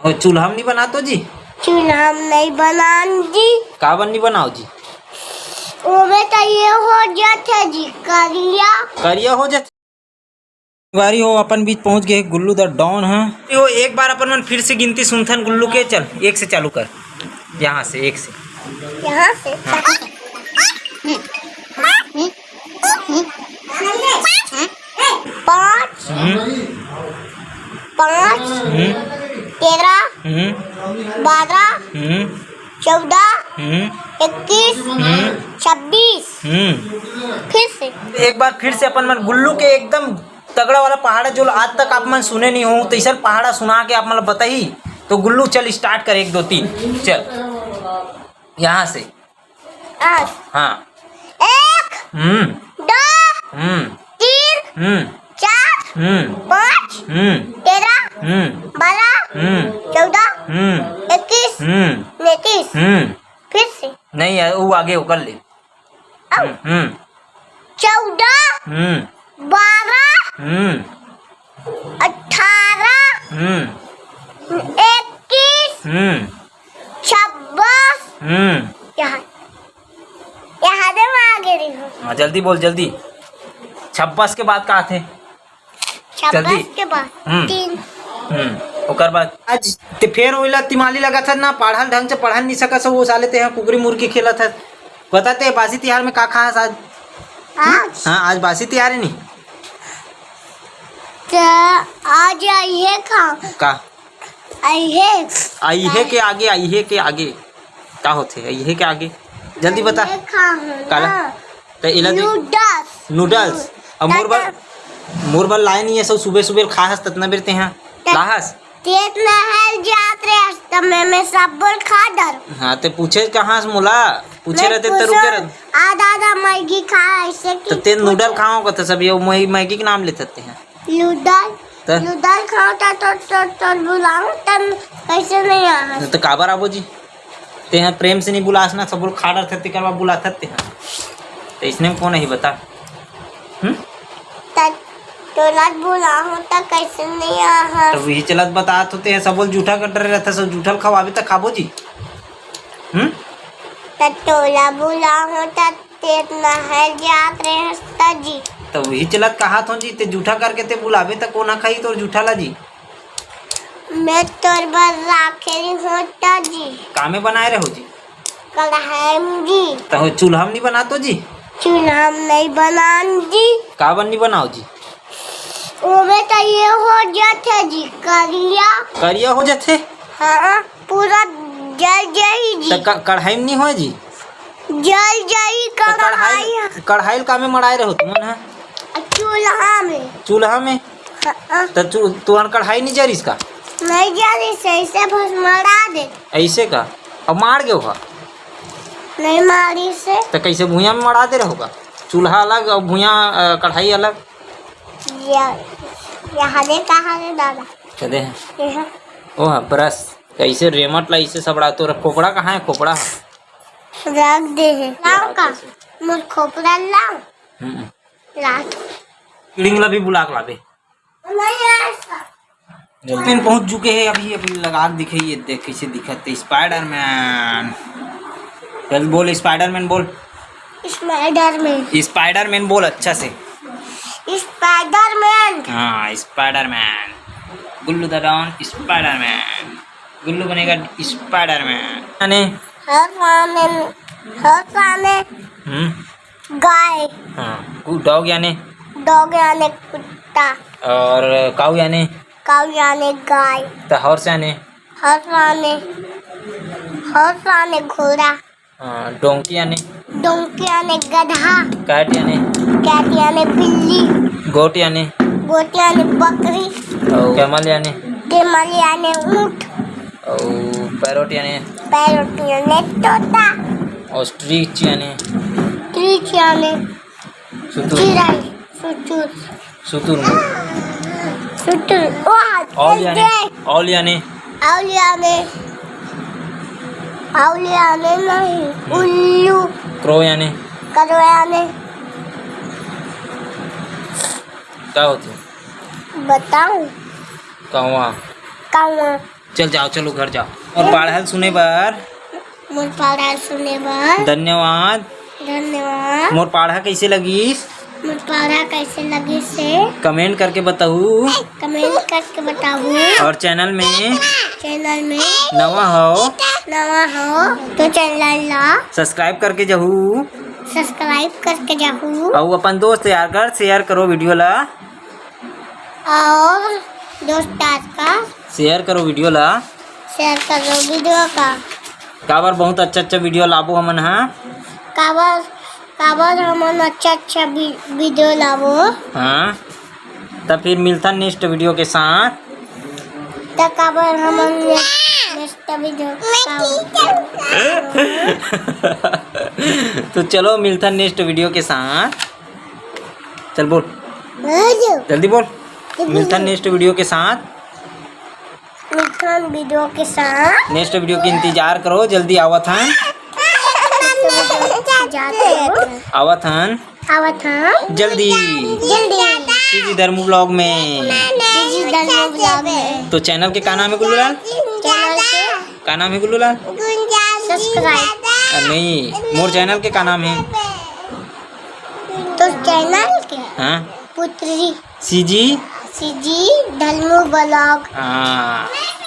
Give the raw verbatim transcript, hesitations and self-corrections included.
ओ, चूल्हा म नहीं बनातो जी? चूल्हा म नहीं बनान जी। काबर नहीं बनाओ जी? ओमे तो ये हो जाथे जी, करिया। करिया हो जाथे। संगवारी हो, अपन बीच पहुंच गए गुल्लू द डॉन ह। यो, एक बार अपन मन फिर से गिनती सुनथन गुल्लू के। चल, एक से चालू कर, यहाँ से, एक से। यहाँ से? हाँ। पाँच, हम्म। पाँच, हम्म। तेरह, हम्म। बारह, हम्म। चौदह, हम्म। इक्कीस, हम्म। छब्बीस। हम्म। फिर से। एक बार फिर से अपन मन गुल्लू के एकदम तगड़ा वाला पहाड़ा, जो आज तक आप मन सुने नहीं हो, तो इसल पहाड़ा सुना के आप मन ल बताही। तो गुल्लू, चल, start कर, एक, दो, तीन, चल, यहाँ से। आज। हाँ। एक, हम्म। दो, हम्म। तीन, हम्म। चार, हम्म। पाँच, हम्म। तेरह, हम्म। बारह, हम्म। चौदह, हम्म। इक्कीस, हम्म। उनतीस। हम्म। फिर से। नहीं यार, वो आगे वो कर ले। अब। हम्म, हम्म। चौदह, हम्म। बारह, हम्म। अठारह, हम्म। इक्कीस, हम्म। छब्बीस, हम्म। यहाँ, यहाँ दे मैं आगे रही हूँ। हाँ, जल्दी बोल, जल्दी। छब्बीस के बाद का आथे? छब्बीस जल्दी। के बाद हम्म। तीन। हम्म, ओकर बाद आज ते फेर ओइला तिमाली लगत हस ना, पढ़ल ढंग से पढ़न नहीं सकस, वो साले ते यहाँ कुकरी मुर्गी खेलत हस। बता ते बासी तिहार में का खास आज? आज? हाँ, आज बासी तिहार है नी। त आज आइए खा। का? आइए। आइए के आगे, आइए के आगे का होथे? आइए के आगे जल्दी बता। आइए खा हूँ काला? ना। त एला दे। नूडल्स। नूडल्स। अब मोर बर, मोर बर लाए नहीं है, सब सुबह सुबह खाहस ततना बेर ते हाँ। त- लाहस? तेत नहर जात रे, त मैं, मैं सब बोल खा डर। हाँ, ते पूछे कहाँ से मोला? पूछे मैं रहते त रुके पूछो, रहते। आधा आधा मैगी खा, ऐसे तो कि ते नूडल पूछो। खाओ का तो सब ये मै-, मैगी के नाम लेते हैं। नूडल, त? नूडल खाओ त, तो, तो, तो बुलाओ, तब कैसे नहीं आहा? तो काबर आबो जी? ते हैं प्रेम से नहीं बुलास ना, सब बोल खा डरथे, तेकर बाद बुलाथत ते हैं। तो इसने में कौन है बता? हम्म? त तोला बुलाहूं त कैसे नहीं आहा? तब वही चलत बतात होते हैं, सब बोल जूठा कर डरे रहता, सब जूठा ल खवाबे त खाबो जी। हम्म? त तोला बुलाहूं त तेत नहर जात रहस त जी। त वही चलत कहात हो जी, ते जूठा करके ते बुलाबे त कोन ह खाही तोर जूठा ला जी? मैं तोर बर राखे रही हूँ त जी। कामे बनाए रहो जी? कढ़ाई में जी। त हो चूल्हा में नहीं बनातो जी? चूल्हा में नहीं बनान जी। काबर नहीं बनाओ जी? ओमे त ये हो जाथे जी, करिया। करिया हो जाथे? हाँ, पूरा जल जाही जी। त क-, कढ़ाई में नहीं होय जी? जल जाही त कढ़ाई, कढ़ाई। कढ़ाई ल कामे मड़ाए रहो तुमन ह? चूल्हा में। चूल्हा में? हाँ। त चू-, तुहर कढ़ाई नहीं जरिस का? नहीं जरिस, ऐसे बस मड़ा दे। ऐसे का? अब मार गयो का? नहीं मारिस। त कैसे भुइयां में मड़ा दे रहो का? चूल्हा अलग और भुइयां, अ, कढ़ाई अलग? या-, यहाँ दे, कहाँ दे दादा? कदे है? यहाँ। ओह, brush। कैसे रेमट ला इसे सबड़ा तो रख, खोपड़ा कहाँ है? खोपड़ा है। रख दे है। लाओ का? मोर खोपड़ा लाओ। हम्म। लाओ। किड़िंग ला भी बुला के लाबे। नहीं, ऐसा। जल्दी। पेन पहुंच चुके हैं अभी, अभी लगा के दिखाइए, देख कैसे दिखत है Spider-Man। चल बोल Spider-Man बोल। Spider-Man। Spider-Man बोल अच्छा से। Spider-Man। हाँ, Spider-Man। Gullu the don Spider-Man। गुल्लू बनेगा Spider-Man। यानी? हर सामने, हर सामने। हम्म। गाय। हाँ, गु-, dog यानी? Dog यानी कुत्ता। और cow यानी? Cow यानी गाय। त horse यानी? Horse यानी, horse यानी घोड़ा। हाँ, donkey यानी? Donkey यानी गधा। Cat यानी? Cat यानी बिल्ली। Goat यानी? Goat यानी बकरी। और camel यानी? Camel यानी ऊंट। और parrot यानी? Parrot यानी तोता। Ostrich यानी? Ostrich यानी सुतुर। चिड़ै, सुतुर। सुतुर। सुतुर। वाह, owl यानी? Owl यानी? Owl यानी, owl यानी नहीं, हम्म। उल्लू। Crow यानी? Crow यानी। का होथे? बताऊं? कौवा। कौवा। चल जाओ, चलो घर जाओ। मोर पाढ़ा ल सुने बर मोर पाढ़ा ल सुने बर धन्यवाद। धन्यवाद। मोर पाढ़ा कइसे लगिस? मोर पाढ़ा कइसे लगिस हे? कमेंट करके बताहू। कमेंट करके बताहू। और चैनल में चैनल में नवा हो नवा हो तो चैनल ला सब्सक्राइब करके जाहू। सब्सक्राइब करके जाहू। अउ अपन दोस्त यार कर शेयर करो वीडियो ला। और दोस्त यार का शेयर करो वीडियो ला। शेयर करो वीडियो का। काबर बहुत अच्छा अच्छा वीडियो लाबो हमन हा। काबर काबर हमन अच्छा अच्छा वी-, वीडियो लाबो। हाँ, तब फिर मिलथन नेक्स्ट वीडियो के साथ। त काबर हमन ने-, नेक्स्ट वीडियो का तो चलो मिलथन नेक्स्ट वीडियो के साथ। चल बोल, जल्दी बोल। मिलथन नेक्स्ट वीडियो के साथ। मिलथन वीडियो के साथ। नेक्स्ट वीडियो के इंतजार करो, जल्दी आवत हन। इंतजार करो। आवत हन। आवत हन। जल्दी। जल्दी। सीजी धर्मू ब्लॉग में। सीजी धर्मू ब्लॉग में। तो चैनल के का नाम है गुल्लू लाल? चैनल के का नाम है गुल्लू लाल? सब्सक्राइब। अ, नहीं, मोर चैनल के का नाम है? तो चैनल के हाँ। पुत्री। सीजी। CG Dharmu blog. हाँ।